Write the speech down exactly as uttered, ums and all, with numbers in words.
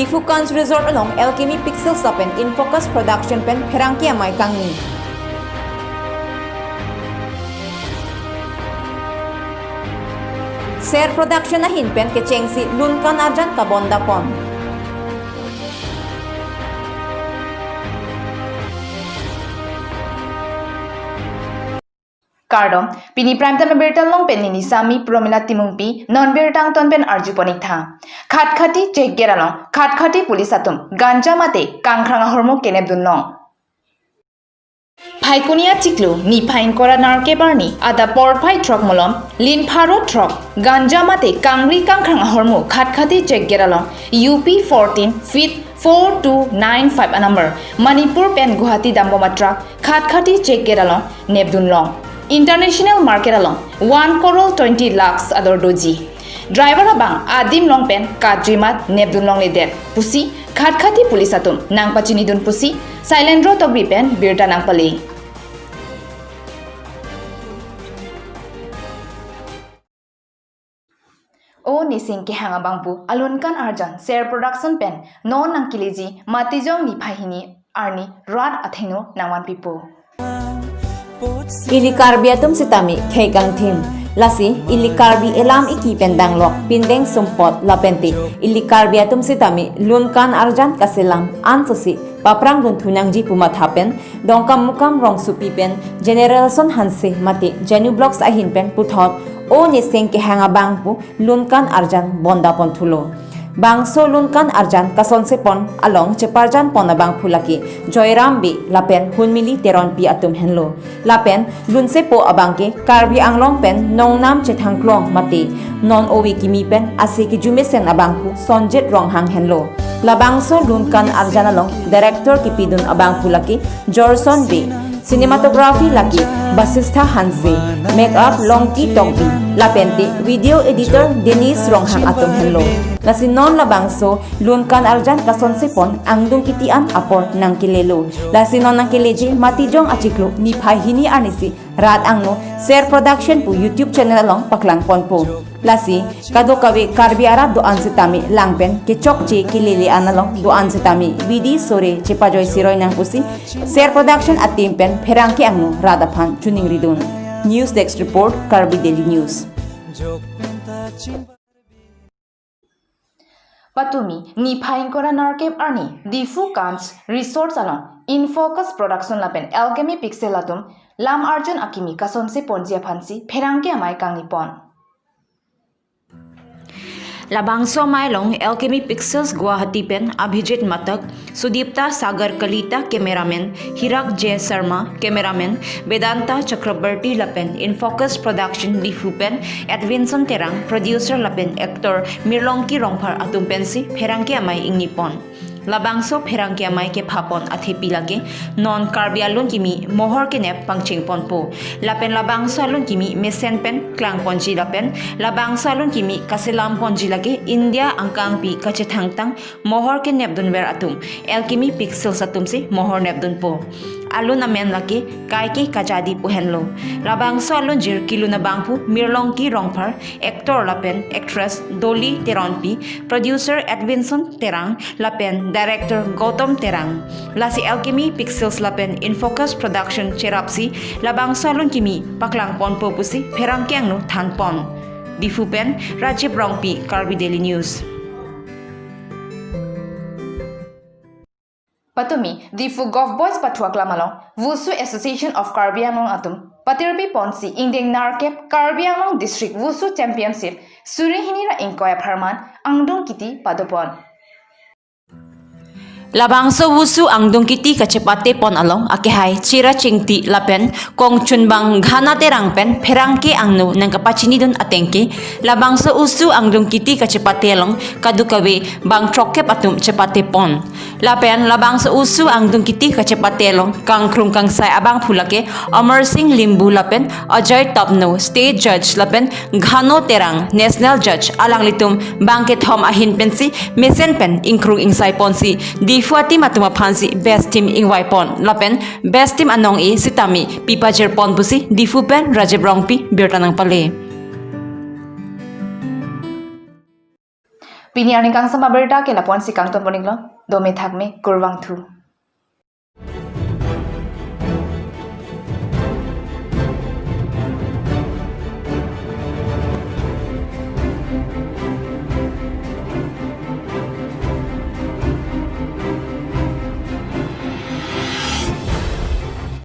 Diphu Kanch Resort along Alchemy Pixels lapen Infocus Production pen pherangke amei kangni. Ser Production ahin pen kechengsi Lunkan Arjan kabondapon. Kardom, pini Prime Time abirta along pen neli Sami Promila Timungpi, non birta angton pen arjupon ik tha. Khatkhati Chek Gate along, Khatkhati police atum, ganja mate kangkrang ahormu kenepdun long. Phaikuni achiklo, niphai ingkoi ra nerkep arni, adap porphai throk malom, lin pharo throk, ganja mate kangri kangkrang ahormu, Khatkhati Chek Gate along, U P fourteen feet four two nine five a number, Manipur pen Guwahati dambom a truck, Khatkhati Chek Gate along nepdun long. International market along one crore twenty lakhs ador doji. Driver abang adim long pen katjuimat nepdun longledet pusi Khatkhati police atum nangpachinidun pusi Sailendra Tokbi pen birta nangpale. O Nising Kehang abangphu, a Lunkan Arjan, Ser Production pen non nangkeleji Matijong niphai hini arni rat athengno nangvanpipo. Ili Karbi atum sitame khei kangthim. Lasi ili Karbi elam iki pen danglok, pindeng sumpot lapente ili Karbi atum sitame Lunkan Arjan kaselam ansosi paphrangdun thunangji pu matha pen Dongkamukam rongsopi pen General Son Hanse mate Jenu Vlogs ahin pen puthot O Nising Kehang abangphu Lunkan Arjan bondapon thulo. Bangso Lunkan Arjan kasonsepon along cheparjanpon abangphu lake Joyram Bey lapen Hunmili Teronpi atum henlo. Lapen lunsepo abangke Karbi Anglong pen nongnam chethangklong mate non ove kimi pen ase kejumesen abangphu Sonjit Ronghang henlo. Labangso Lunkan Arjan along director kepidun abangphu lake Jorson Bey, cinematography lake Basistha Hanse, makeup Longki Tokbi, lapente video editor Dennis Ronghang atum henlo. Lasi non labangso Lunkan Arjan kasonsepon angdung kiti an apor nangkelelo. Lasi non nangkeleji Matijong achiklo niphai hini arnisi rat angno Ser Production pu YouTube channel along paklangponpo. Lasi kadokave Karbi arat do-an sitame lang pen kechokche kelele an along do-an sitame bidi sore chepajoi siroi nang pusi Ser Production a team pen pherangke angno rat aphan choningridun. News Desk Report, Karbi Daily News. Patumi, niphai ingkoi ra nerkep arni, Diphu Kanch Resort along, Infocus Production lapen Alchemy Pixel atum, lam arjan akimi kasonseponji aphansi pherangke amei kangnipon. Labangso amei along Alchemy Pixels Guwahati pen Abhijit Matak, Sudipta Sagar Kalita cameraman, Hirak J Sharma cameraman, Vedanta Chakraborty lapen Infocus Production Diphu pen Edwinson Terang producer lapen actor Mirlongki Rongphar atum pensi pherangke amei ingnipon. Labangso pherangke amei kephapon athepi lake non Karbi alun kimi mohor kenep pangchengponpo. Lapen labangso alun kimi mesen pen klangponji lapen labangso alun kimi kaselamponji lake India angkangpi kachethangtang mohor kenepdunver atum, Alchemy Pixels atumsi mohor nepdunpo. Alun amen lake Kaike Kajadi pu henlo. Labangso alunjir kelun abangphu Mirlongki Rongphar, actor lapen actress Dolly Teronpi, producer Edwinson Terang, lapen director Gautam Terang. Lasi Alchemy Pixels lapen Infocus Production cherapsi labangso alun kimi paklangponpo pusi pherangke angno thanpon. Diphu pen Rajiv Rongpi, Karbi Daily News. Patumi, Diphu Govt Boys Pathu Aklam along, Wushu Association of Karbi Anglong atum, patirpiponsi ingdeng nerkep Karbi Anglong District Wushu Championship, suri hini ra ingkoi apharman, angdung kiti padopon. Labangso Wushu angdung kiti kachepatepon along, akehai Chira Chingti lapen Kongchunbang Ghana Terang pen pherangke angno nangkapachinidun atengke, labangso Wushu angdung kiti kachepate along kadokave bang throkkep atum chepatepon. Lapen labangso Wushu angdung kiti kachepate along kangkrung kangsai abangphu lake Amar Singh Limbu lapen Ajoy Tapno, State Judge lapen Ghano Terang, National Judge, alanglitum bang kethom ahin pensi mesen pen ingkrung ingsaiponsi Diphu a-team atum aphansi best team ingvaipon lapen best team anong-e sitame pipajirpon pusi Diphu pen Rajiv Rongpi birta nangpale. Pini arni kangsam abirta ke lapu-ansi kangton pon-iklo. Dome thakme, kurvangthu.